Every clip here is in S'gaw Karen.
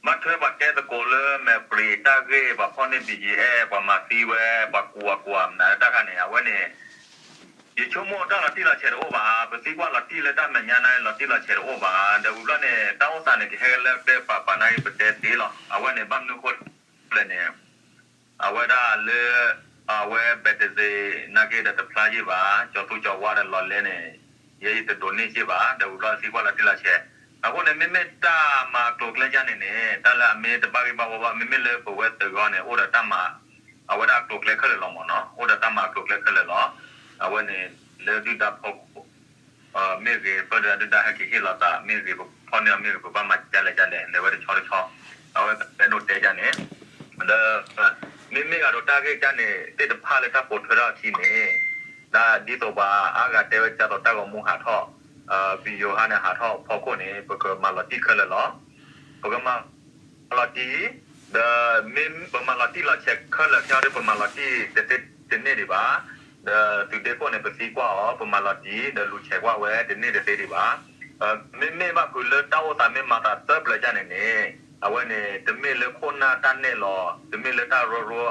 ဘၣ်ထွဲပှၤကဲသကိးလၢမဲာ်ပြံၤတၢ်ဂ့ၢ် ပှၤဖီၣ်န့ၢ် ဘံၣ်ယံၤအဲၣ် ပှၤမၤသံဝဲ ပှၤကူးအကူးအမနုၤတၢ်ခါန့ၣ် အဝဲန့ၣ် ယဆိကမိၣ်တၢ်လီၤတံၢ်လီၤဆဲးတအိၣ်ဘၣ်, ပသံကွၢ်လီၤတံၢ်လၢတၢ်မဲာ်ညါန့ၣ် လီၤတံၢ်လီၤဆဲးတအိၣ်ဘၣ်. ဒီးဝံၤဘျီန့ၣ် တၢ်အိၣ်သးန့ၣ် ကဟဲလၢကျဲပာ်ပာ်န့ၣ် ပတဲသ့လီၤ. အဝဲန့ၣ် ဘၣ်မနုၤဃိလဲၣ်န့ၣ် အဝဲဒၣ်လၢ အဝဲ ဘဲးတစ့း နာ်က့ဒီးတဖျါယံာ်ဘၣ်, ကၠီၤသူကၠီၤဝါဒီးလီၤလဲန့ၣ် ယဲယတဒိးန့ၢ်စ့ၢ်ဘၣ်, ဒီးဝံၤဘျီသံကွၢ်လီၤတံၢ်လီၤဆဲး. အဃိန့ၣ် မ့မ့ၢ်တၢ်မၤကျိၤကျဲယါန့ၣ်န့ၣ် တၢ်လၢအမ့ၢ်တဘၣ်ဂ့ၢ်ဘၣ်ဝီဘၣ် မ့မ့ၢ်လၢပဝဲသ့ၣ်ဂီၢ်န့ၣ် အိၣ်ဒီးတၢ်မၤ အဝဲဒၣ်အကျိၤကျဲခဲလၢာ်လီၤမ့ၢ်နီၤ, အိၣ်ဒီးတၢ်မၤအကျိၤကျဲခဲလၢာ်လီၤ. အဝဲန့ၣ် လၢဒုၣ်ဒါဖီခိၣ် မ့ၢ်ဂ့ၤ ဖဲဒီးဒုၣ်ဒါဟဲက့ၤဟ့ၣ်လီၤသးမ့ၢ်ဂ့ၤ ပဖီၣ်န့ၢ်အီၤမ့ၢ်ဂ့ၤ ပဘၣ်မၤဒ်လဲၣ်ဒ်လဲၣ် လဲၤဝဲတဆီတဆီ အဝဲအဲၣ်ဒိးတဲယါန့ၣ် ဒီး မ့မ့ၢ်ဂ့ၤဒီးတၢ်ဂ့ၢ်ကါန့ၣ် သ့ၣ်တဖၣ်လၢတၢ်ပိာ်ထွဲထီၣ်အခံန့ၣ် ဒ်သိးပှၤအါဂၤတဲဝဲဒ်သိးတၢ်ဂီၤမူဟးထီၣ် ပယိၤဟါန့ၣ်ဟးထီၣ်ဖီခိၣ်န့ၣ် ပကမၤလီၤတံၢ်ခဲလၢာ်လီၤ. ပကမၤလီၤတံၢ် ဒီးမ့ၢ်ပမၤလီၤတံၢ်လီၤဆဲးခဲလၢာ်ခဲအံၤဒီး ပမၤလီၤတံၢ်တသ့တန့ၢ်ဒံးဘၣ်. ဒီးသုးဒ့ခိၣ်န့ၣ် ပသံကွၢ်အီၤ ပမၤလီၤတံၢ် ဒီးလူၤဆဲးကွၢ်ဝဲတန့ၢ်တသ့ဒံးဘၣ်. မ့မ့ၢ်ဘၣ်ဖုးလၢတၢ်အိၣ်သးမ့ၢ်မၤသးသၢပျၢၤယါန့ၣ်န့ၣ် အဝဲန့ၣ် တမ့ၢ်လၢခိၣ်နၢ်တၢ်နဲၣ်လီၤ တမ့ၢ်လၢတၢ်ရၢရိ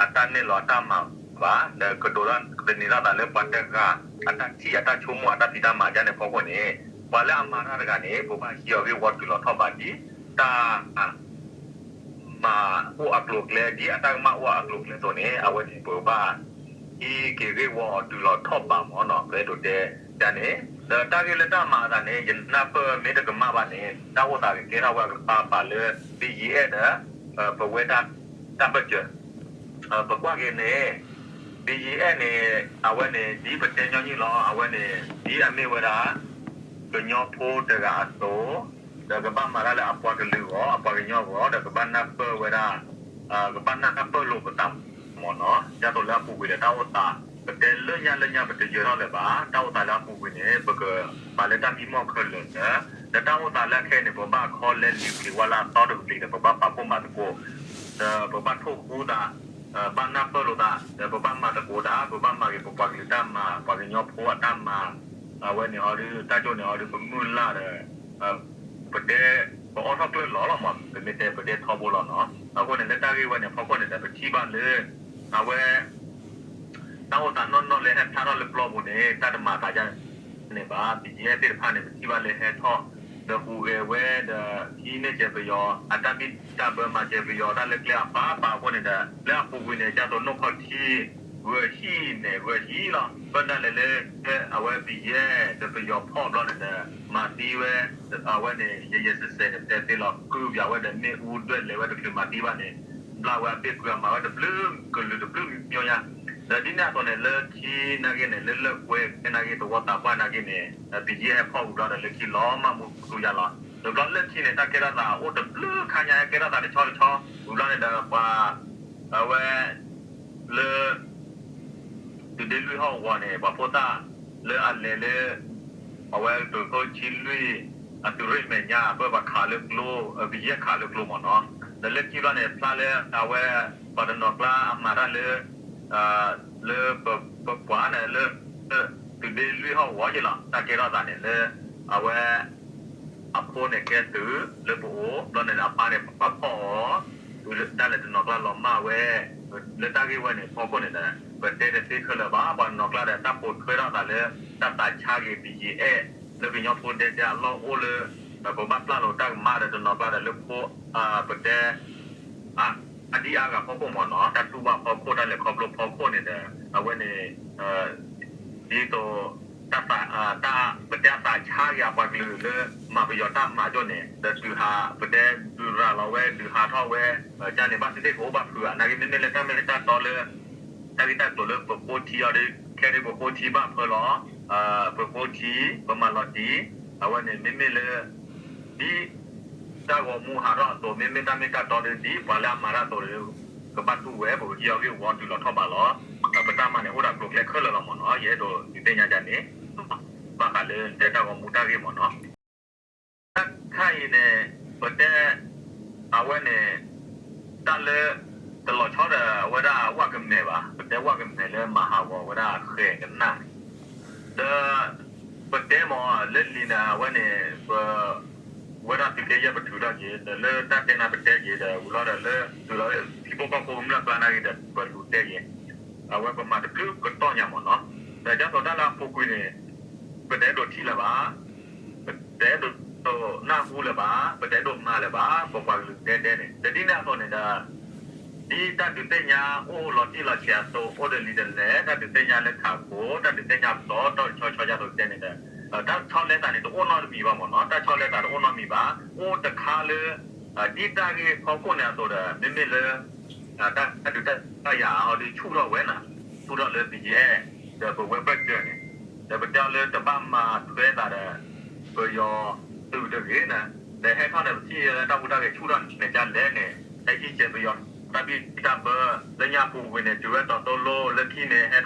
အတၢ်နဲၣ်လီၤအတၢ်မၤဘၣ်. ဒီးကဒိးထီၣ်သန့ၤထီၣ်သးလၢပှၤတဂၤအတၢ်ထံၣ်အတၢ်ဆိကမိၣ်အတၢ်ဖံးတၢ်မၤယါန့ၣ်ဖီခိၣ်န့ၣ် ပှၤလၢအမၤတၢ်တဂၤန့ၣ် ပဘၣ်ဟံးအီၤဂ့ၢ်ဝီတုၤလီၤထီၣ်ဘးဒ် တၢ် မၤအိၣ်အကျိၤအကျဲ ဒ်အတၢ်ကမၣ်အိၣ်အကျိၤအကျဲအသိးန့ၣ် အဝဲန့ၣ် ပဘၣ်ဟံးက့ၤဂ့ၢ်ဝီအီၤတုၤလီၤထီၣ်ဘးမ့ၢ်နီၤ ပအဲၣ်ဒိးတဲယါန့ၣ်. ဒီးတၢ်ဂ့ၢ်လၢတၢ်မၤအသးန့ၣ် ယနၢ်ပၢၢ်မ့ၢ်တကမၣ်ဘၣ်န့ၣ် တၢ်အိၣ်သးကကဲထီၣ်ဝဲအကပၤပာ်လၢ ဘံၣ်ယံၤအဲၣ်ဒီး ပဝဲဒၣ်တၢ်ပၢၢ်စၢၤ ပကွၢ်က့ၤန့ၣ် ဘံၣ်ယံၤအဲၣ်န့ၣ် အဝဲန့ၣ် ဒ်ပတဲညီနုၢ်လီၤ အဝဲန့ၣ် ဒ်အမ့ၢ်ဝဲဒၣ် ကညီဖိတဂၤအသိး ဒီးကဘၣ်မၤတၢ်လၢအပှၤကလုာ်အဂီၢ် အပှၤကညီအဂီၢ် ဒီးကဘၣ်နၢ်ပၢၢ်ဝဲဒၣ် ကဘၣ်နၢ်ပၢၢ်လိာ်ပသးမ့ၢ်နီၤ ဒ်သိးလၢအပူၤကွံာ်ဒီးတၢ်အိၣ်သး ပတဲလၢညါလၢညါပတယၢၤထီၣ်လၢၤဘၣ် တၢ်အိၣ်သးလၢအပူၤကွံာ်န့ၣ် ပကပာ်လၢတၢ်မံမီၢ်ခဲလၢာ်လၢ ဒီးတၢ်အိၣ်သးလၢအခဲအံၤန့ၣ် ပဘၣ်ခီလဲလံၤပျံၤဝါလၢအသီတကပျံၤဒီး ပဘၣ်ပာ်ဖှိၣ်မၤသကိး ဒီးပဘၣ်ထိၣ်ဃူသး ဘၣ်နၢ်ပၢၢ်လိာ်သး ဒီးပဘၣ်မၤသကိးတၢ် ပဘၣ်မၤက့ၤပပှၤကလုာ်တၢ်မၤ ပှၤကညီဖိအတၢ်မၤ အဝဲန့ၣ်အီၤဒုး တၢ်ကၠိန့ၣ်အီၤဒုး ပမုၢ်လၢ်ဒီး ပတဲ ပအိးထီၣ်ကျၢၢ်လီၤလီၤမး ပမ့ၢ်တဲပတဲထီဘိလီၤနီၤ. အဃိန့ၣ် လၢတၢ်ဂ့ၢ်ဝဲန့ၣ် ဖီခိၣ်န့ၣ်ဒီး ပထံၣ်ဘၣ်လၢ အဝဲ တၢ်အိၣ်သးနီၢ်နီၢ်လၢဟဲဖျါထီၣ်လၢပျီပူၤန့ၣ် တၢ်တမၤသးယါန့ၣ်ဘၣ် ဘံၣ်ယံၤအဲၣ်သ့ၣ်တဖၣ်န့ၣ် ပထံၣ်ဘၣ်လၢဟဲထီၣ် ဒီးဟူးဂဲၤဝဲဒီး ဟံးန့ၢ်ကဲၤပယီၤ အတၢ်ဘံၣ်တၢ်ဘၢမၤကဲၤပယီၤတၢ်လၢကျဲအပၢ်ပၢ်အဃိန့ၣ်ဒီး လၢအပူၤကွံာ်န့ၣ် ဒ်သိးနီၢ်ခီထံ ဂၢၤဟံၣ်န့ၣ် ဂၢၤဟံၣ်လီၤ ဘၣ်ဒၣ်လဲာ်လၢ အဝဲဘံၣ်ယံၤအဲၣ်ဒီးပယီၤဖီၣ်ဘျီန့ၣ်ဒီး မၤသံဝဲ အဝဲန့ၣ် ယဲယဲစဲးစဲးန့ၣ် ပတဲသ့လီၤ ကုၢ်ပၠးဝဲဒီးမ့ၣ်အူဒွဲၣ်လဲၤဝဲတချုးမၤသံဘၣ်န့ၣ် ဘျါဝဲအဘ့ၣ်ကုၢ်အမၤဝဲတဘျုးကလုာ်တဘျုးမံၤမံၤညါ ဒီးဒ်န့ၣ်အသိးန့ၣ် လၢခံနာ်က့န့ၣ် လၢလၢၢ်ကွဲနာ်က့ သဝီသးပှၢ်နာ်က့န့ၣ် ဘံၣ်ယံၤအဲၣ်ဟဲဖီၣ်ဝံၤဘျီဒီး လၢခံလီၤမၢ်မူတူယါလီၤ ဒီးဘျီလၢခံန့ၣ် တၢ်ကဲထီၣ်သးအိၣ်တဘျုးခါညါ ဟဲကဲထီၣ်သးတဆီတဆီ ဝံၤဘျီန့ၣ်ဒီးပှၤ အဝဲ လၢ သုးဒ့လွံၢ်ဟီၣ်ကဝီၤန့ၣ် ပှၤဖိသၣ်လၢအလဲၤလၢ အဝဲသုးခိၣ်ဆံလွံၢ် အသုးရ့ၣ်မဲာ်ညါ အဘၢၣ်ပှၤခးလၢကျိ ကယဲၢ်ခးလၢကျိမ့ၢ်နီၤ ဒီးလၢခံဘျီန့ၣ် ဖျါလၢအဝဲ ပှၤတနီၤကျါအမၤတၢ်လၢ လၢပပှၤန့ၣ်လၢ သုးဒ့လွံၢ်ဟီၣ်ကဝီၤယ့လီၤ တၢ်ကဲထီၣ်သးန့ၣ်လၢ အဝဲ အဖိန့ၣ်ကဲသုးလၢပအိၣ် ဘျီန့ၣ်အပၢ်န့ၣ်ပှၤဖီၣ်အီၤ ဒၣ်လဲာ်တနီၤကျါလီၤမၢ်ဝဲ လၢတၢ်ဂ့ၢ်ဝဲန့ၣ်ဖီခိၣ်န့ၣ်ဒီး ပတဲတသ့ခဲလၢာ်ဘၣ် ပှၤတနီၤကျါဒီး တၢ်ပိာ်ထွဲထီၣ်သးလၢ တၢ်သးဆါက့ၤ ဘံၣ်ယံၤအဲၣ် လၢကညီဖိဒဲဒဲအလီၢ်အိၣ်လၢ ပဘၣ်ပျၢ်လိာ်တၢ်ကမၣ်ဒီးတနီၤကျါဒီးလၢဖိ ပတဲ အါဒံအါဂၤဖီခိၣ်မ့ၢ်နီၤ တၢ်တူၢ်ဘၣ်ဖီခိၣ် တၢ်လဲၤခီဖျိဖီခိၣ်န့ၣ်ဒီး အဝဲန့ၣ် ဒ်သိး တၢ် ပတဲအသးဆါက့ၤအပှၤကလုာ်လၢ မၤပယီၤတၢ်မၤကၠိန့ၣ် ဒီးတုၤဟး ပတဲဒုးရၤလီၤဝဲ ဒုးဟးထီၣ်ဝဲ ကန့ၣ်ဘၣ်သ့ၣ်သ့ၣ်ကအိၣ်ဘၣ်ဖုးဧါ နာ်က့မ့မ့ၢ်လၢတၢ်မ့ၢ်တၢ်တီလၢ တၢ်ဂ့ၢ်တၢ်ကျိၤလၢပဃိထံအီၤဒီး ခဲဒ်ပဃိထံဘၣ်ဖၢလီၤ ပဃိထံ ပမၤလီၤတံၢ် အဝဲန့ၣ်မ့မ့ၢ်လၢ ဒ် တၢ်ဂီၤမူဟးထီၣ်အသိး မ့မ့ၢ်တၢ်မ့ၢ်တၢ်တီဒီး ဒ်ပှၤလၢအမၤတၢ်အသိးဒီး ကဘၣ်တူၢ်ဝဲ ပကဟံးအီၤဂ့ၢ်ဝီတုၤလီၤထီၣ်ဘးလီၤ. ပတၢ်မၤန့ၣ် အိၣ်ဒီးကျိၤကျဲခဲလၢာ်လီၤမ့ၢ်နီၤ ယအဲၣ်ဒိးဒုးသ့ၣ်ညါဒ်န့ၣ် ဘၣ်ဃးလၢတဲတၢ်ဂီၤမူတၢ်ဂ့ၢ်မ့ၢ်နီၤ ခါအံၤန့ၣ် ပတဲ အဝဲန့ၣ် တၢ်လၢ တလီၤဆီဒီးအဝဲဒၣ်ဝၣ်ကမဲာ်ဘၣ် ပတဲဝၣ်ကမဲာ်လၢမၤဟးဂီၤဝဲဒၣ်ဃဲၤကနၣ်န့ၣ် ဒီး ပတဲမ့ၢ်လၢလံာ်န့ၣ် အဝဲန့ၣ် ပ ဝဲဒၣ်သုးက့ယဲၢ်ပထုးထီၣ်က့ၤ ဒီးလၢတၢ်တဲနၤပတဲက့ၤဒီး ဝံၤလီၤဒီးလၢ တုၤလီၤလၢထံဖိကီၢ်ဖိကမျၢၢ်ကျါနာ်က့ၤဒီး ပလူၤတဲက့ၤ အဝဲပမၤတဘျုးကတီၢ်ညါမ့ၢ်နီၤ. ဒီးဒ်သိးတၢ်လၢအပူၤကွံာ်န့ၣ် ပတအဲၣ်ဒိးထံၣ်လၢၤဘၣ်, ပတအဲၣ်ဒိးနၢ်ဟူလၢၤဘၣ်, ပတအဲၣ်ဒိးမၤလၢၤဘၣ်, ပပှၤကလုာ်ဒဲဒဲန့ၣ် ဒီးဒ်န့ၣ်အသိးန့ၣ်ဒီး ဒ်တၢ်ဒုးသ့ၣ်ညါအိၣ်လီၤတံၢ်လီၤဆဲးအသိး အိၣ်ဒီးလံာ်ဒ်လဲၣ်, တၢ်ဒုးသ့ၣ်ညါလၢထးခိၣ် တၢ်ဒုးသ့ၣ်ညါပတီၢ် တီၢ်တဆီဆီယါသိးတဲန့ၣ်ဒီး တၢ်ဆီလဲသးန့ၣ် တအိၣ်နီတမံၤဘၣ်မ့ၢ်နီၤ, တၢ်ဆီလဲသးတအိၣ်နီတမံၤဘၣ်, အိၣ်တခါလၢ ဒ်တၢ်ဂ့ၢ်ဖီခိၣ်န့ၣ်အသိးဒီး မ့မ့ၢ်လၢ တၢ်ဒုးတၢ်ယၤအီၤဒုးဆူၣ်ထီၣ်ဝဲနီၤ, ဆူၣ်ထီၣ်လၢ ပယဲၢ် ဒီးပဝဲဘၢၣ်စၢၤန့ၣ် ဒီးပတဲအီၤလၢတဘၣ်မၤထွဲသးဒီး ပယီၤသုးတဂ့ၤန့ၣ်, ဒီးဟဲထီၣ်န့ၣ် ပထံၣ်လၢတၢ်ဟူးတၢ်ဂဲၤဆူၣ်ထီၣ်န့ၣ် ကလဲၣ်န့ၣ် ဟဲဟံးစဲးပယီၤတၢ်ဘံၣ်တၢ်ဘၢ လၢညါပူၤကွံာ်န့ၣ် တုၤဝဲတီသိလိ လၢခံန့ၣ် ဟဲ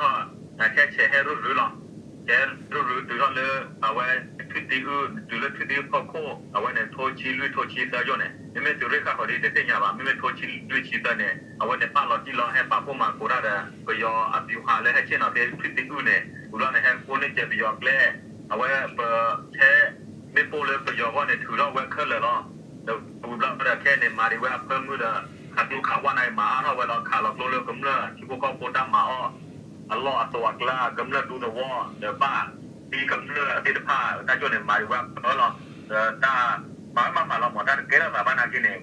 ထီၣ် ခဲဆဲးဟဲရုၢ်ရုၢ်လီၤ. ဟဲရုၢ်ရုၢ်တုၤထီၣ်လၢ အဝဲ ထွံၣ်သံအုၣ် တုၤလၢထွံၣ်သံအုၣ်ဖီခိၣ် အဝဲန့ၣ် ထိဆံလွံၢ်ထိဆံသၢယိၣ်န့ၣ် မ့မ့ၢ်သုးရ့ၣ်ဃၣ်ဃၢၤဒ်တသ့ၣ်ညါဘၣ်, မ့မ့ၢ်ထိဆံလွံၢ်ဆံသၢန့ၣ် အဝဲန့ၣ်ပာ်လီၤတံၢ်လီၤ ဟဲပာ်ဖှိၣ်မၤကိးတၢ်ဒီး ပယီၤအဗျူဟာလၢဟဲဆ့ၣ်နီၤဖဲထွံၣ်သံအုၣ်န့ၣ် ဝံၤလီၤန့ၣ် ဟဲကိးန့ၢ်စဲးပယီၤကျဲ အဝဲပ ထဲ မ့ၣ်ပိၢ်လၢပယီၤအဂီၢ်န့ၣ် ထုးထီၣ်ဝဲခဲလၢာ်လီၤ. ဒီးဝံၤဘျီဒီးခဲန့ၣ် မၤဒံးဝဲအဖၢမုၢ်ဒီး ခးဒူခးဝါန့ၣ် မၤအါထီၣ်ဝဲလီၤ. ခးလီၤကျိလၢကမျၢၢ်ထံဖိကီၢ်ဖိတၢ်မၤအီၣ် အလီၢ်အသိးအကျါ ကမျၢၢ်ဒူသဝီ ဒီးဘၣ်သံကမျၢၢ်သ့ၣ်တဖၣ် တၢ်ကၠိန့ၣ် မၤဒံးဝဲအဖၢလီၤ. ဒီးတၢ် မၤဝဲမၤမၤလီၤမး တၢ်တကဲထီၣ်သးဘၣ်နာ်က့န့ၣ်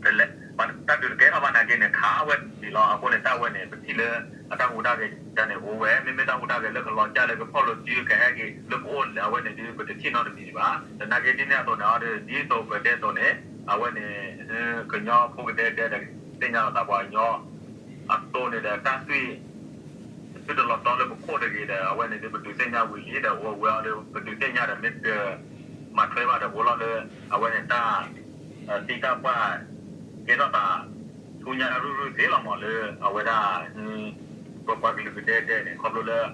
တလဲၤ တၢ်ဒုးတကဲထီၣ်ဘၣ်နာ်က့န့ၣ် ခးဝဲဒံးလီၤ. အဃိန့ၣ် တၢ်ဝဲန့ၣ် ပထံၣ်လၢ အတၢ်ဟူးတၢ်ဂဲၤန့ၣ် အိၣ်ဝဲ မ့မ့ၢ်တၢ်ဟူးတၢ်ဂဲၤလၢကလီၤကၢ်လၢကဖီၣ်လိာ်စုကဟဲက့ၤ လၢကအိၣ်အဝဲန့ၣ်ဒီး ပတထံၣ်နီတမံၤဘၣ်. ဒီးနာ်က့ဒ်န့ၣ်အသိးန့ၣ် အီၤဒီး ဒ်သိးပတဲအသိးန့ၣ် အဝဲန့ၣ် ကညီဖိကဒဲကဒဲဒီး သ့ၣ်ညါလီၤသးပှၤကညီ အသိးန့ၣ်ဒီး တၢ်သွံၣ် သုတလီၤတီလၢပခိၣ်တဂ့ၤဒီး အဝဲန့ၣ်ဒီး ပဒုးသ့ၣ်ညါဝံၤလံဒီး အိၣ်ဝဲအီၤဒီး ပဒုးသ့ၣ်ညါဒီး မ့ၢ်တ မၤထွဲဘၣ်ဒီး အိၣ်လီၤလၢ အဝဲန့ၣ်တၢ် သံတၢ်ပှၢ် ကဲထီၣ်သး ဆူညါရုၢ်ရုၢ်သ့လီၤမးလၢ အဝဲဒၣ် ပပှၤကလုာ်ကဒဲကဒဲန့ၣ် ခီဖျိလၢ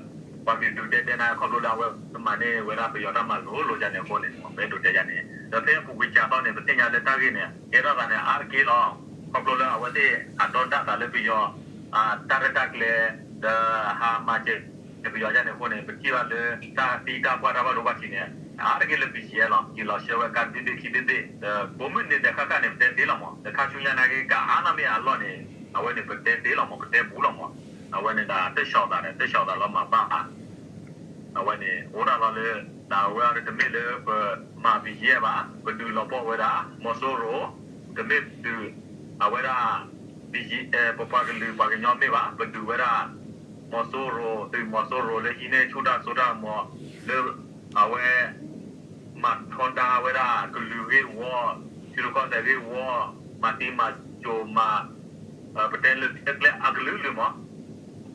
ပှၤကလုာ်ဒုးဒဲဒဲန့ၣ် ခီဖျိလၢအဝဲမၤန့ၢ်ဝဲဒၣ်ပယီၤတၢ်မၤလိာ်လိာ်ယါန့ၣ်အဃိန့ၣ် ပအဲၣ်ဒိးတဲယါန့ၣ် ဒီးဖဲအပူၤကွံာ်စးထီၣ်န့ၣ် ပသ့ၣ်ညါလၢတၢ်ဂ့ၢ်န့ၣ် ကဲထီၣ်သးန့ၣ် အါတက့ၢ်လီၤ. ခီဖျိလၢအဝဲသ့ၣ်ဟးဒီဒၣ်သးလၢပယီၤ တၢ်ရဲၣ်တၢ်ကျဲၤ ဒီးဟးမၤစၢၤ ပယီၤယါန့ၣ်အဃိန့ၣ် ပထံၣ်ဘၣ်လၢတၢ်သံတၢ်ပှၢ်တၢ်ဘၣ်ဒိဘၣ်ထံးန့ၣ် အါတက့ၢ်လၢ ပယီၤ လီၤ. က့ၤလီၤဆှၢဝဲကါဘ့ၣ်ဘ့ၣ်ခံဘ့ၣ်ဘ့ၣ် ဒီးကိးမုၢ်နံၤဒဲးဃၣ်ဃၣ်န့ၣ် ပတဲသ့လီၤမး ဒီးခါဆူညါနာ်က့ ကအါနီၢ်မ့ၢ်အလီၢ်န့ၣ် အဝဲန့ၣ် ပတဲသ့လီၤမး ပတဲဘူးလီၤမး အဝဲန့ၣ်ဒီးတၢ်ဆှီၣ်သးဒီး တၢ်ဆှီၣ်သးလီၤမၤဘၣ် အဝဲန့ၣ် အိၣ်ဒၣ်လီၤလၢ တၢ်ဝဲအံၤတမ့ၢ်လၢပမၤပယဲၢ်ဘၣ် ပဒုးလီၤပှီၢ်ဝဲဒၣ် မီၤစိရိၤ တမ့ၢ်ပဒုး အဝဲဒၣ် ပပှၤကလုာ်ပှၤကညီမ့ၢ်ဘၣ် ပဒုးဝဲဒၣ် မီၤစိရိၤ သုးမီၤစိရိၤလၢဟံးန့ၢ်ဆူၣ်တၢ်စိတၢ်ကမီၤ လၢ အဝဲ မၤထီဒါဝဲဒၣ်ကလုာ်ဂ့ၢ်ဝီ ထံရူၢ်ကီၢ်သဲးဂ့ၢ်ဝီ မၤသံမၤစိၤမၤ ပတဲလၢကျဲအကလုာ်ကလုာ်မး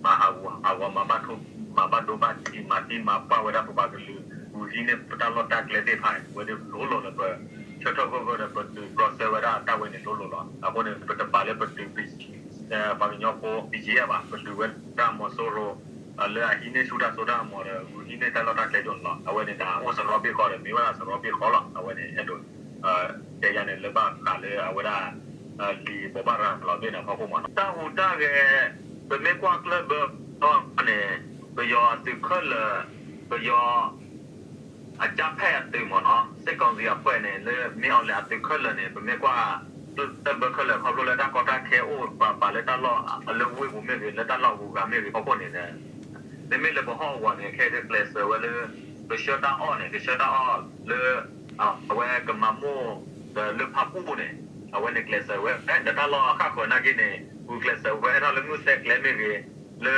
မၤဟးဂူာ်ဟးဂီၤ မၤဘၣ်ထိ မၤဘၣ်ဒိဘၣ်ထံး မၤသံမၤပှၢ်ဝဲဒၣ်ပပှၤကလုာ် ဂုာ်ဟံးန့ၢ်ပတၢ်လီၢ်တၢ်ကျဲသ့ၣ်တဖၣ်န့ၣ် ဝဲဒၣ်လိၤလိၤလၢပ ဆၢထၢၣ်ဂီၢ်ဂီၢ်ဒီးပဒုးကျီၢ်စၢၤဝဲဒၣ်တၢ်ဝဲန့ၣ်လိၤလိၤလီၤ. အဃိန့ၣ် ပတပာ်လၢပဒုး ပှၤကညီဖိ ပယဲၢ်ဘၣ် ပဒုးဝဲဒၣ်မီၤစိရိၤ လၢအဟံးန့ၢ်ဆူၣ်တၢ်စိတၢ်ကမီၤဒီး ဂုာ်ဟံးန့ၢ်တၢ်လီၢ်တၢ်ကျဲကၠိန့ၣ်လီၤ. အဝဲန့ၣ်တၢ်အိၣ်စရီဘ့ၣ်ဃီဒီး မ့ၢ်ဝဲဒၣ်စရီဘ့ၣ်ဃီလီၤ. အဝဲန့ၣ်အဲၣ်ဒိး တဲယါန့ၣ် လၢဘၣ်ဃးလၢအဝဲဒၣ် လံာ်ဘိးဘၣ်ရၤလီၤဘ့ၣ်န့ၣ်အဖီခိၣ်မးနီၤ တၢ်ဟူးတၢ်ဂဲၤ ပမ့ၢ်ကွၢ်ကျၢၢ်ဘၢအီၤန့ၣ် ပယီၤအသုးခဲလၢာ် ပယီၤ အကြမ်းဖက်အသုးမးနီၤ စစ်ကောင်စီအဖွဲ့န့ၣ် လၢမ့ၢ်အီၤလဲၣ်အသုးခဲလၢာ်န့ၣ် ပမ့ၢ်ကွၢ် ကျၢၢ်ဘၢခဲလၢာ် ခီဖျိလၢတၢ်ကီတၢ်ခဲအိၣ်ပာ်ပာ်လၢတၢ်လီၢ်လၢဝ့ၢ်ပူၤမ့ၢ်ဂ့ၤ လၢတၢ်လီၢ်ဂုၤဂၤမ့ၢ်ဂ့ၤ ဖီခိၣ်န့ၣ်ဒီး မ့မ့ၢ်လၢပဟီၣ်ကဝီၤန့ၣ် ခဲအံၤကျဲးစၢးဝဲလၢ ကဆှၢတၢ်အီၣ်န့ၣ် ကဆှၢတၢ်အီၣ်လၢ အဝဲကမၤမိၢ် ဒီးလၢဖၣ်ပူၣ်န့ၣ် အဝဲန့ၣ်ကျဲးစၢးဝဲ ဒီးတၢ်လီၢ်အဃၣ်ဃၢၤနာ်က့န့ၣ် ဂုာ်ကျဲးစၢးဝဲဟဲထီၣ်လၢမုၢ်သဲကျဲမ့ၢ်ဂ့ၤ လၢ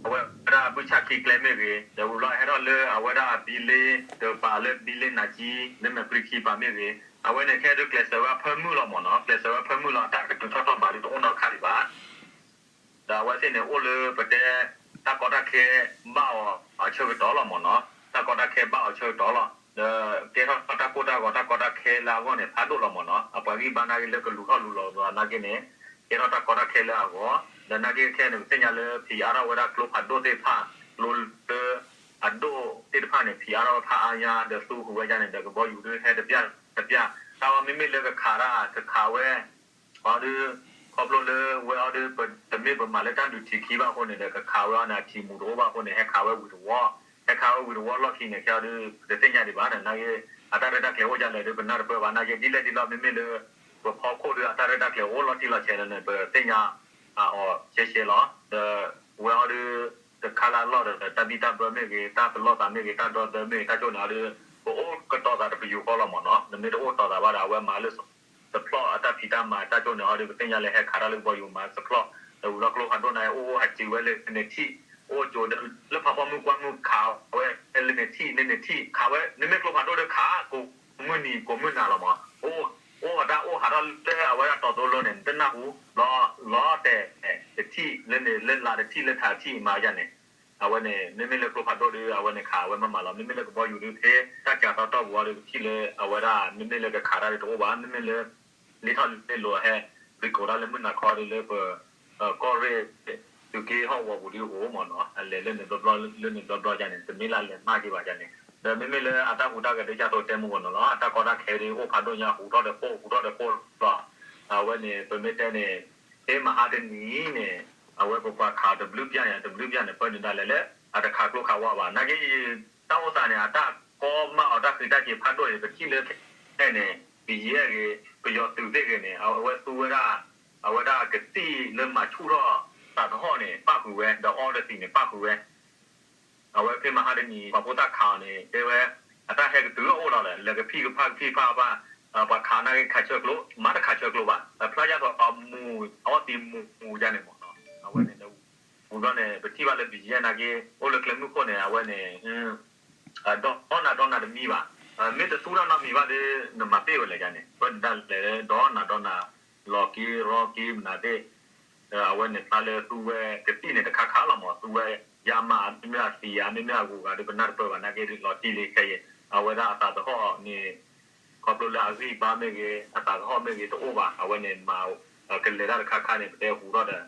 အဝဲဒၣ်ဘုၣ်ဆၣ်ခံကျဲမ့ၢ်ဂ့ၤ ဒီးဝံၤလီၤဟဲထီၣ်လၢအဝဲဒၣ်ဘံလ့ ဒီးပာ်လၢဘံလ့နးကံ လၢမဲာ်ပြံခံပၤမ့ၢ်ဂ့ၤ အဝဲန့ၣ်ခဲအံၤကျဲးစၢးဝဲအဖၢမုၢ်လီၤမးနီၤ ကျဲးစၢးဝဲအဖၢမုၢ်လီၤ အတၢ်ကတုၤထီၣ်ထီၣ်ဘးဒ်တအိၣ်နီတခါဒံးဘၣ် ဒီးအဝဲသ့ၣ်န့ၣ်အိၣ်လၢပတဲ တၢ်ကီတၢ်ခဲဘၣ်အီၤအဆၢကတီၢ်လီၤမးနီၤ တၢ်ကီတၢ်ခဲဘၣ်အီၤဆၢကတီၢ်လီၤ ဒီးကဲထီၣ်တၢ်ကိၢ်တၢ်ဂီၤ တၢ်ကီတၢ်ခဲလၢအဂီၢ်န့ၣ် ဖးဒိၣ်လီၤမးနီၤ အပှၤဂံၢ်ဘါနာ်က့လၢကလူၤထီၣ်လူၤလီၤနာ်က့န့ၣ် ကဲထီၣ်တၢ်ကီတၢ်ခဲလၢအဂီၢ် ဒီးနာ်က့ခဲန့ၣ် ပသ့ၣ်ညါလၢဖံးအါထီၣ်ဝဲဒၣ်ကျိဖးဒိၣ်သ့ၣ်တဖၣ် ကျိလၢ အဒိၣ်သ့ၣ်တဖၣ်န့ၣ် ဖံးအါထီၣ်ဝဲဖးအါညါ ဒီးသူဃုာ်ဝဲဒၣ်န့ၣ် ဒီးကဘီယူၤဒုးဟဲတပျၢ်တပျၢ် တၢ်ဝဲမ့မ့ၢ်လၢကခးတၢ် ကခးဝဲ အီၤဒုး ခီဖျိလၢဝဲအီၤဒုး ပတမ့ၢ်ပမၤလၢတၢ်ဒုးထံးခံဘၣ်အဃိန့ၣ်ဒီး ကခးဝဲအီၤန့ၣ် အထံးမူးတအိၣ်ဘၣ်အဃိန့ၣ် ဟဲခးဝဲဝံၤတဝီ ဟဲခးဝဲဝံၤတဝီလီၢ်ခံန့ၣ် ခဲအီၤဒုး ပတသ့ၣ်ညါဒံးဘၣ်န့ၣ် နာ်က့ အတၢ်ရဲၣ်တၢ်ကျဲၤအိၣ်ဒ်လဲၣ်ဒီး ပနၢ်တပၢၢ်ဘၣ်နာ်က့ ဒ်လဲၣ်ဒ်လဲၣ် မ့မ့ၢ်လၢ ပဖီခိၣ်ဒီး အတၢ်ရဲၣ်တၢ်ကျဲၤအိၣ်လီၤတံၢ်လီၤဆဲးလၢန့ၣ် ပသ့ၣ်ညါအီၤရှဲရှဲလီၤ. ဒီးဝဲအီၤဒီး တခါလၢအလီၢ်ဒီး တၢ်ဘံၣ်တၢ်ဘၢမ့ၢ်ဂ့ၤ, တၢ်ပလီၢ်သးမ့ၢ်ဂ့ၤ, တၢ်ဒီသဒၢမ့ၢ်ဂ့ၤ, တၢ်ကၠိၣ်န့ၣ်အီၤဒီး ပအိၣ်ကတီၤသးတပယူာ်ဃီလီၤမ့ၢ်နီၤ. နမ့ၢ်တအိၣ်တီၤသးဘၣ်ဒီး အဝဲမၤလၢ support အတၢ်ဖံးတၢ်မၤ တၢ်ကၠိၣ်န့ၣ်အီၤဒီး ပသ့ၣ်ညါလၢဟဲခးတၢ်လၢကဘီယူၤမၤ support ဒီးဝံၤလီၤကျိဖးဒိၣ်န့ၣ် အိၣ်ဟးစံးဝဲလၢန့ၣ်ထံၣ်, အိၣ်ကၠိလၢဖးဖီမုၢ်ကွၢ်မုၢ်ခးဝဲလၢန့ၣ်ထံၣ် န့ၣ်န့ၣ်ထံၣ် ခးဝဲ နမ့ၢ်ကျိဖးဒိၣ်ဒီးခး ကိးမုၢ်နံၤကိးမုၢ်နၤလီၤမး, အိၣ်အတၢ်အိၣ်ဟးထီၣ်လၢအဝဲဒၣ်တီၤသိလီၤန့ၣ် နတနၢ်ဟူ လီၤတဲာ်တထံၣ်လၢန့ၣ် လၢလါတထံၣ်လၢထးတထံၣ်မၤယါန့ၣ်, အဝဲန့ၣ် မ့မ့ၢ်လၢကျိဖးဒိၣ်ဒီး အဝဲန့ၣ်ခးအဝဲမၤမၤလီၤ. မ့မ့ၢ်လၢကဘီယူၤဒီး ဖဲတၢ်ကးတီတီပူၤအီၤဒီး ပထံၣ်လၢအဝဲဒၣ် မ့မ့ၢ်လၢကခးတၢ်ဒီးတအိၣ်ဘၣ်, မ့မ့ၢ်လၢ လ့ထီၣ်လ့လိာ်ဟဲ ရံကိးတၢ်လၢမုၢ်နၤခီဒီးလၢပ ကီၢ်ရ့ၣ် သုးက့ဟီၣ်ကဝီၤပူၤဒ်အိၣ်မ့ၢ်နီၤ, အလဲၤလၢန့ၣ်ဘျီဘျီလၢန့ၣ်ဘျီဘျီယါန့ၣ် တမ့ၢ်လၢအလဲၤမၤက့ၤဘၣ်ယါန့ၣ်, ဒီးမ့မ့ၢ်လၢအတၢ်ဟူးတၢ်ဂဲၤဒ်ကၢ်သိးတဲမုၢ်ဂီၤနီၤလီၤ, အတၢ်ကီတၢ်ခဲဒ်အိၣ်ဖးဒိၣ်ညါ ဟူးထီၣ်ဒီးဃိၣ် ဟူးထီၣ်ဒီးဃိၣ်လီၤ. အဝဲန့ၣ် ပမ့ၢ်တဲန့ၣ် ဖဲမဟါတနံၤန့ၣ် အဝဲပပှၤခးတဘျုးပျၢ်န့ၣ် တဘျုးပျၢ်န့ၣ် ပၢနုာ်ဒၣ်လဲာ်လၢ အတခးကျိခးဝါဘၣ်. နာ်က့ တၢ်အိၣ်သးန့ၣ် အတၢ်ကီမၢ်အီၤတၢ်ဃံးတၢ်စ့ၤဖးဒိၣ်န့ၣ် ပထံၣ်လၢခဲန့ၣ် ပယဲၢ်ဂ့ၤ ပယီၤသုးသ့ၣ်ဂ့ၤန့ၣ် အဝဲသူဝဲဒၣ် အဝဲဒၣ်ကသံၣ်လၢမၤဆူၣ်ထီၣ်သးသဟီၣ်န့ၣ် ပၣ်ဃုာ်ဝဲ ဒီးအီတသံးန့ၣ် ပၣ်ဃုာ်ဝဲ အဝဲဖဲမဟါတနံၤ ပှၤဖိသၣ်ခးအီၤန့ၣ် တဲဝဲ အတၢ်ဟဲကတုၤအအိၣ်လီၤလဲၣ် လဲၤကဖံးကဖၣ်ကဖံးကဖၣ်ဘၣ်, ပှၤခးနာ်က့ခးဆၢကျိ မၤတခးဆၢကျိဘၣ်, ဖျါယါသိးအမူၤ အီသံးမူၤယါန့ၣ်မ့ၢ်နီၤ, အဝဲန့ၣ် ဝံၤဘျီန့ၣ် ပထံၣ်ဘၣ်လၢပယဲၢ်နာ်က့ အိၣ်လၢကျဲမုၢ်ခိၣ်န့ၣ် အဝဲန့ၣ် ဒီနၤဒီနၤတမံၤဘၣ်, မ့ၢ်တသူၣ်တၢ်နီတမံၤဘၣ်ဒီး နမၤပ့ၢ်ဝဲလဲၣ်ယါန့ၣ် ပၢနုာ်ဒၣ်လဲာ်ဒီနၤဒီနၤ လီၤက့ၤရီက့ၤမနုၤသ့ၣ် အဝဲန့ၣ်ဖျါလၢသူဝဲကသံၣ်န့ၣ်တခါခါလီၤမး, သူဝဲယါမး မ့မ့ၢ်အသံးဧါ မ့မ့ၢ်အဂုၤအဂၤဒီး ပနၢ်တပၢၢ်ဘၣ်နာ်က့ဒီး လီၤတံၢ်လံခဲအံၤ အဝဲဒၣ်အသးသဟီၣ်န့ၣ် ခီဖျိလၢအဂံၢ်ဘါမ့ၢ်ဂ့ၤ အသးသဟီၣ်မ့ၢ်ဂ့ၤတအိၣ်ဘၣ်, အဝဲန့ၣ်မၤကလဲၤတၢ်တခါခါန့ၣ် ပတဲဟူးထီၣ်ဒီး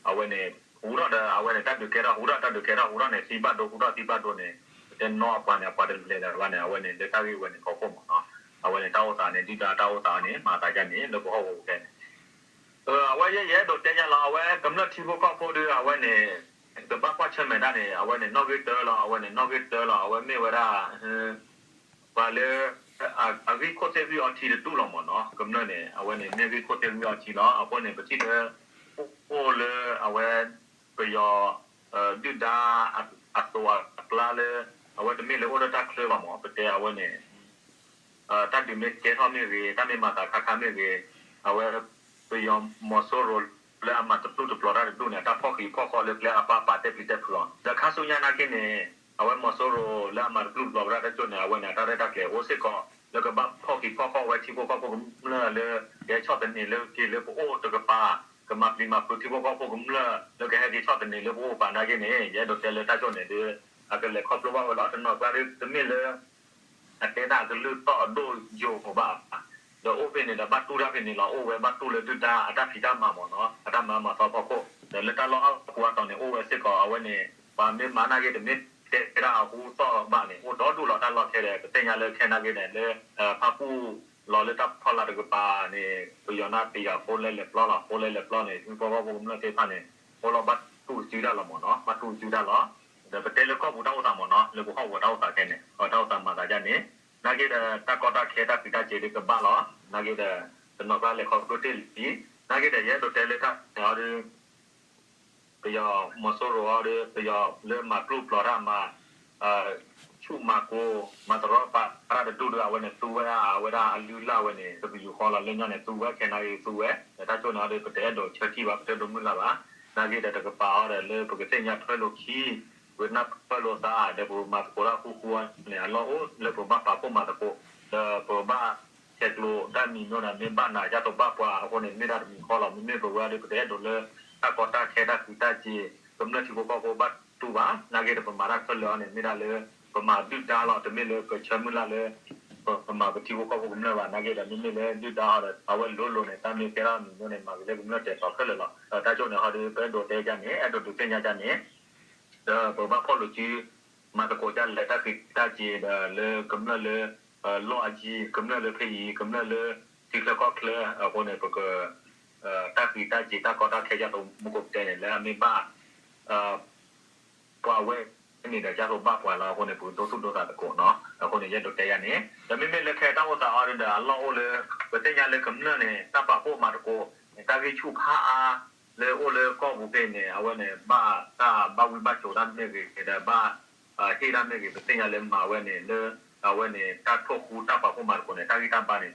အဝဲန့ၣ် ဟူးထီၣ်ဒီး အဝဲန့ၣ်တၢ်ဒုးကဲထီၣ် ဟူးထီၣ်တၢ်ဒုးကဲထီၣ် ဟူးထီၣ်န့ၣ် သံဘၣ်ဒိ ဟူးထီၣ်သံဘၣ်ဒိန့ၣ် ပတဲနီၢ်အပှၤန့ၣ် အပှၤတလဲၤလၢၤဘၣ်န့ၣ် အဝဲန့ၣ် လၢတၢ်ဂ့ၢ်ဝဲန့ၣ် ဖီခိၣ်မးနီၤ, အဝဲန့ၣ်တၢ်အိၣ်သးန့ၣ် ဒုၣ်ဒါတၢ်အိၣ်သးန့ၣ် မၤသးယါန့ၣ် လၢပဟီၣ်ကဝီၤခဲန့ၣ် အဝဲယဲယအဲၣ်ဒိးတဲညါလီၤ အဝဲကမျၢၢ်ထံဖိကီၢ်ဖိဒီး အဝဲန့ၣ် ကဘၣ်ကွၢ်ဆၢၣ်မဲာ်တၢ်န့ၣ် အဝဲန့ၣ်နီၣ်ဂံၢ်တၢလီၤ အဝဲန့ၣ်နီၣ်ဂံၢ်တၢလီၤ အဝဲမ့ၢ်ဝဲဒၣ် ပှၤလၢ အဂံၢ်ခိၣ်သ့ၣ်ဂံၢ်အီထံတဒူၣ်လီၤမးနီၤ, ကမျၢၢ်န့ၣ် အဝဲန့ၣ်မ့ၢ်ဂံၢ်ခိၣ်သ့ၣ်ဂံၢ်အီထံလီၤ, အဃိန့ၣ် ပထံၣ်လၢ အိၣ်လၢအဝဲ ပယီၤ ဒုၣ်ဒါအသိးအကျါလၢ အဝဲတမ့ၢ်လၢအိၣ်လၢတၢ်ချၢဘၣ်မး ပတဲအဝဲန့ၣ် တၢ်ဒုးမ့ၢ်ကဲထီၣ်မ့ၢ်ဂ့ၤ တၢ်မ့ၢ်မၤသးခါခါမ့ၢ်ဂ့ၤ, အဝဲ ပယီၤမီၤစိရိၤလၢအမၤတပျုၢ်တပျီၤတၢ်တဒူၣ်န့ၣ် အတၢ်ဖီၣ်ဃံးဖီၣ်ဃီလၢကျဲအပၢ်ပာ်တဲာ်ပျံၤတဲာ်ဖုးအီၤ ဒီးခါဆူညါနာ်က့န့ၣ် အဝဲမီၤစိရိၤလၢအမၤတပျုၢ်တပျီၤဝဲဒၣ်တၢ်ကၠိန့ၣ် အဝဲန့ၣ်တၢ်ရဲၣ်တၢ်ကျဲၤအိၣ်စ့ၢ်ကီး လၢကဘၣ်ဖီၣ်ဃံးဖီၣ်ဃီဝဲထံဖိကီၢ်ဖိကမျၢၢ်လၢ ကဟဲဆီၣ်သနံးလၢက့ၤလၢပအိၣ်တကပၤ, ကမၤပျံၤမၤဖုးထံဖိကီၢ်ဖိကမျၢၢ် လၢကဟဲက့ၤဆီၣ်သနံးလၢပအိၣ်ပာ်နာ်က့န့ၣ် ယအဲၣ်ဒိးတဲလၢတၢ်ကၠိန့ၣ်ဒီး အကလဲၤခီဖျိဘၣ်ဝဲလီၤ တနီၤကျါဒီး တမ့ၢ်လၢ အတဲဒၣ်ကလုၢ်သီၣ်အဒိၣ်ယိာ်ဘၣ်, ဒီးအိၣ်ဖဲန့ၣ်ဒီးဘၣ်တူၢ်တၢ်ဖဲန့ၣ်လီၤ အိၣ်ဝဲဘၣ်တူၢ်လၢဒုၣ်ဒါအတၢ်ဖံးတၢ်မၤမးနီၤ အတၢ်မၤမၤသီဖီခိၣ် ဒီးလၢတၢ်လီၢ်အပူၤအတီၤန့ၣ် အိၣ်ဝဲစ့ၢ်ကီး အဝဲန့ၣ် ပှၤမ့ၢ်မၤနာ်က့တမ့ၢ်တဲဒၣ်အဟူသီၣ်ဘၣ်န့ၣ် အိၣ်ဒီဒူၣ်လီၤတၢ်လီၢ်ခဲဒီး ပသ့ၣ်ညါလၢခဲနာ်က့န့ၣ် လၢ ဖၣ်ပူၣ်လီၤလၢတၢ်ဖီလာ်တကပၤန့ၣ် ပယီၤနၢ်တ့ၢ်ယၤဖိလဲလဲၣ်ပျီလီၤ ဖိလဲလဲၣ်ပျီန့ၣ် ထံဖိကီၢ်ဖိကမျၢၢ်သ့ၣ်တဖၣ်န့ၣ် အိၣ်လီၤဘၣ်တူၢ်စုတၢ်လီၤမးနီၤ ဘၣ်တူၢ်စုတၢ်လီၤ ဒီးပတဲလၢကီၢ်ပူၤတၢ်အိၣ်သးမးနီၤ လၢပဟီၣ်ကဝီၤတၢ်အိၣ်သးခဲန့ၣ် အတၢ်အိၣ်သးမၤသးဒ်န့ၣ် နာ်က့ဒီး တၢ်ကီတၢ်ခဲတၢ်ဃံးတၢ်စ့ၤဒ်ကဘၣ်လီၤ နာ်က့ဒီး တနီၤကျါလဲၤခီဖျိတ့ၢ်လံ နာ်က့ဒီး ယအဲၣ်ဒိးတဲလၢတၢ်န့ၣ်အီၤဒီး ပယီၤမီၤစိရိၤအီၤဒီး ပယီၤလၢမၤပျုၢ်ပျီၤတၢ်မၤ ဆူၣ်မၤကိၤ မၤတရီပာ်တၢ်တဒူၣ်ဒီး အဝဲန့ၣ်သူဝဲဒၣ် အဝဲဒၣ်အလုၢ်အလၢ်ဝဲန့ၣ် တပယူာ်ဃီလီၤ လၢညါန့ၣ် သူဝဲခဲနာ်က့သူဝဲ ဒီးတၢ်ကၠိန့ၣ်အီၤဒီး ပတအဲၣ်ဒိးဆၢထံၣ်ဘၣ် ပတအဲၣ်ဒိးမုၢ်လၢ်ဘၣ် နာ်က့ဒီးတကပၤအီၤဒီး လၢပကသ့ၣ်ညါထွဲလိာ်ခံ ပကနၢ်ပၢၢ်လိာ်သး ဒီးပကမၤသကိးတၢ်ဃူဃူအီၤန့ၣ် အလီၢ်အိၣ်လၢပဘၣ်ပာ်ဖှိၣ်မၤသကိး ဒီးပကဘၣ်ဆဲးကျိးတၢ်မံၤမ့ၢ်ဒီး မ့ၢ်ဘၣ်နၤယါသိးဘၣ်ပှၤအဃိန့ၣ် မ့ၢ်ဒၣ်တမံၤဃီလီၤ မ့မ့ၢ်ပဝဲဒီး ပတအဲၣ်ဒိးလၢ တၢ်ကီတၢ်ခဲတၢ်ဃံးတၢ်စ့ၤ ကမျၢၢ်ထံဖိကီၢ်ဖိဘၣ်တူၢ်ဘၣ် နာ်က့ဒီးပမၤတၢ်ခဲလၢာ်အီၤန့ၣ် မ့ၢ်ဒၣ်လၢ ပမၤဒုၣ်ဒါလီၤ တမ့ၢ်လၢပဆၢမုၢ်လၢ်လၢ ပမၤပထံဖိကီၢ်ဖိကမျၢၢ်ဘၣ် နာ်က့ဒီး မ့မ့ၢ်လၢဒုၣ်ဒါအီၤဒီး အဝဲလိၤလိၤန့ၣ် တၢ်မ့ၢ်ကဲထီၣ်မံၤမ့ၢ်န့ၣ် မၤဂ့ၤလၢကမျၢၢ်တဲာ်တီခဲလၢာ်လီၤ တၢ်ကၠိန့ၣ်ဟီဒီး ပအဲၣ်ဒိးတဲဒ်န့ၣ် အဲၣ်ဒိးဒုးသ့ၣ်ညါဒ်န့ၣ် ဒီးပကဘၣ်ဖီၣ်လိာ်စု မၤသကိးဒ်လဲၣ် တၢ်ဃံးတၢ်စ့ၤဒီးလၢကမျၢၢ်လၢ လီၢ်အယံၤ ကမျၢၢ်လၢဖဲအံၤ ကမျၢၢ်လၢထံချၢကီၢ်ချၢ အဃိန့ၣ် ပက တၢ်ဃံးတၢ်စ့ၤ တၢ်ကီတၢ်ခဲယါသိးမူခိၣ်ပတဲန့ၣ် လၢအမ့ၢ်ဘၣ် ပှၤဝဲ န့ၣ်ဒီးကၢ်သိးဘၣ်ပှၤလီၤ. အဃိန့ၣ် ပကဒိသူၣ်ဒိသးသကိးနီၤ. အဃိန့ၣ် ယအဲၣ်ဒိးတဲယၤန့ၣ် ဒီးမ့မ့ၢ်လၢခဲတၢ်အိၣ်သးအီၤဒီးအလီၢ်အိၣ်လၢ ပသ့ၣ်ညါလၢကမျၢၢ်န့ၣ် တၢ်ပာ်ဖှိၣ်မၤသကိး တၢ်ဂံၢ်ဆူၣ်ဖးအါ လၢအိၣ်လၢကီၢ်ပူၤဖဲန့ၣ် အဝဲန့ၣ် ဘၣ်တၢ်ဘၣ်ဝံဘၣ်စိာ်တၢ်မ့ၢ်ဂ့ၤ ဒီးဘၣ်ဟ့ၣ်တၢ်မ့ၢ်ဂ့ၤ ပသ့ၣ်ညါလၢမၤဝဲန့ၣ်လၢ အဝဲန့ၣ် တၢ်ထိၣ်ဃူတၢ်ပာ်ဖှိၣ်မၤသကိးန့ၣ် တၢ်ဂံၢ်တၢ်ဘါန့ၣ်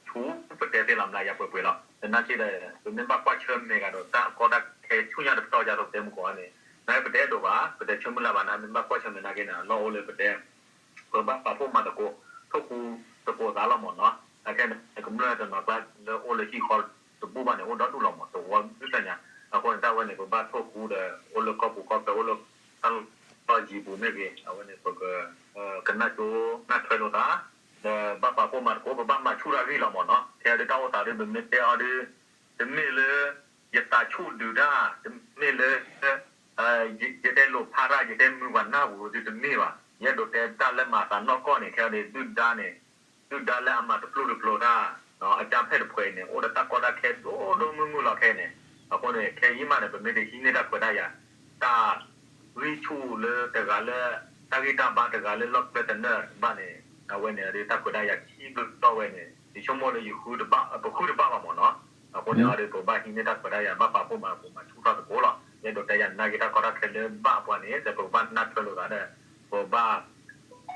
ဆူပတဲသ့လီၤမး ယၤပှဲၤပှဲၤလီၤ. သနာ်က့ဒီး ပမ့ၢ်ဘၣ်ကွၢ်ဆၢၣ်မဲာ်ကဒီး တၢ်ကီတၢ်ခဲဆူညါတပတီၢ်ယၤသိးပတဲမုၢ်ကီးန့ၣ် နပတဲဒိးဘၣ် ပတဲဆၢမုၢ်လၢ်ဘၣ် နမ့ၢ်ဘၣ်ကွၢ်ဆၢၣ်မဲာ်နာ်က့န့ၣ် အလီၢ်အိၣ်လၢပတဲ ပဘၣ်ပာ်ဖှိၣ်မၤသကိး ထိၣ်ဃူသကိးသးလီၤမးနီၤ. အခဲန့ၣ် ကမျၢၢ်တနီၤကျါလၢအိၣ်လၢဟံၣ်ဃီတဘူၣ်ဘၣ်န့ၣ် အိၣ်ဒီဒူၣ်လီၤမး တဝီဒူၣ်တညါ. အဃိန့ၣ် တၢ်ဝဲန့ၣ် ပဘၣ်ထိၣ်ဃူဒီး အိၣ်လၢကီၢ်ပူၤကီၢ်ချၢ အိၣ်လၢတၢ်လီၢ်ယံၤပူၤမ့ၢ်ဂ့ၤ အဝဲန့ၣ် ပက ကနၣ်ကၠိနၢ်ထွဲလိာ်သး ဒီးဘၣ်ပာ်ဖှိၣ်မၤသကိး ပဘၣ်မၤဆူၣ်တၢ်ဂံၢ်လီၤမးနီၤ. ခဲအံၤဒ်တၢ်အိၣ်သးဒ်ပမ့ၢ်တဲအီၤဒ် တမ့ၢ်လၢ ယသးဆူၣ်ဒုးတၢ် တမ့ၢ်လၢ ယတဲလိာ်ဖးတၢ် ယတဲမုာ်ပှၤနၢ်ပူၤဒ်တမ့ၢ်ဘၣ်. ယအဲၣ်ဒိးတဲတၢ်လၢမၤသးနီၢ်ကီၢ်န့ၣ် ခဲအံၤဒ်ဒုၣ်ဒါန့ၣ် ဒုၣ်ဒါလၢအမၤတပျုာ်တပျီၤတၢ် အကၢ်ဖဲၣ်တဖှဲးအံၤန့ၣ် အိၣ်ဒီးတၢ်ကီတၢ်ခဲဒိၣ်ဒိၣ်မုၢ်မုၢ်လီၤခဲအံၤန့ၣ်. အဃိန့ၣ် ခဲအံၤမးန့ၣ် ပမ့ၢ်တဟံးန့ၢ်တၢ်ခွဲးတၢ်ယာ် တၢ် ဂံၢ်ဆူၣ်လၢတဂၤလၢ တၢ်ဂံၢ်တၢ်ဘါတဂၤလၢလီၢ်ကျဲသနၢၣ်ဘၣ်န့ၣ် အဝဲန့ၣ် တၢ်ခွဲးတၢ်ယာ်ခံဘျီဝဲန့ၣ် ယဆိကမိၣ်လၢယဃုတဘၣ် ပဃုတဘၣ်ဘၣ်မးနီၤ. အဃိန့ၣ် အဒ်ပဘၣ်ဟံးန့ၢ်တၢ်ခွဲးတၢ်ယာ် ဘၣ်ပာ်ဖှိၣ်မၤသကိး မၤဆူၣ်ထီၣ်သကိးလီၤ. ယအဲၣ်ဒိးတဲယၤနာ်က့ တၢ်ကီတၢ်ခဲလၢဘၣ်ပှၤန့ၣ် ဒီးပကဘၣ်နၢ်ထွဲလိာ်သးဒီး ပဘၣ်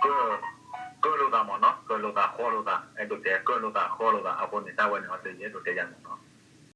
ကၢၢ်လိာ်သးမးနီၤ ကၢၢ်လိာ်သးဃီလိာ်သး အဲၣ်ဒိးတဲကၢၢ်လိာ်သးဃီလိာ်သး အဃိန့ၣ် တၢ်ဝဲန့ၣ်အီၤဒီး ယအဲၣ်ဒိးတဲယၤမးနီၤ.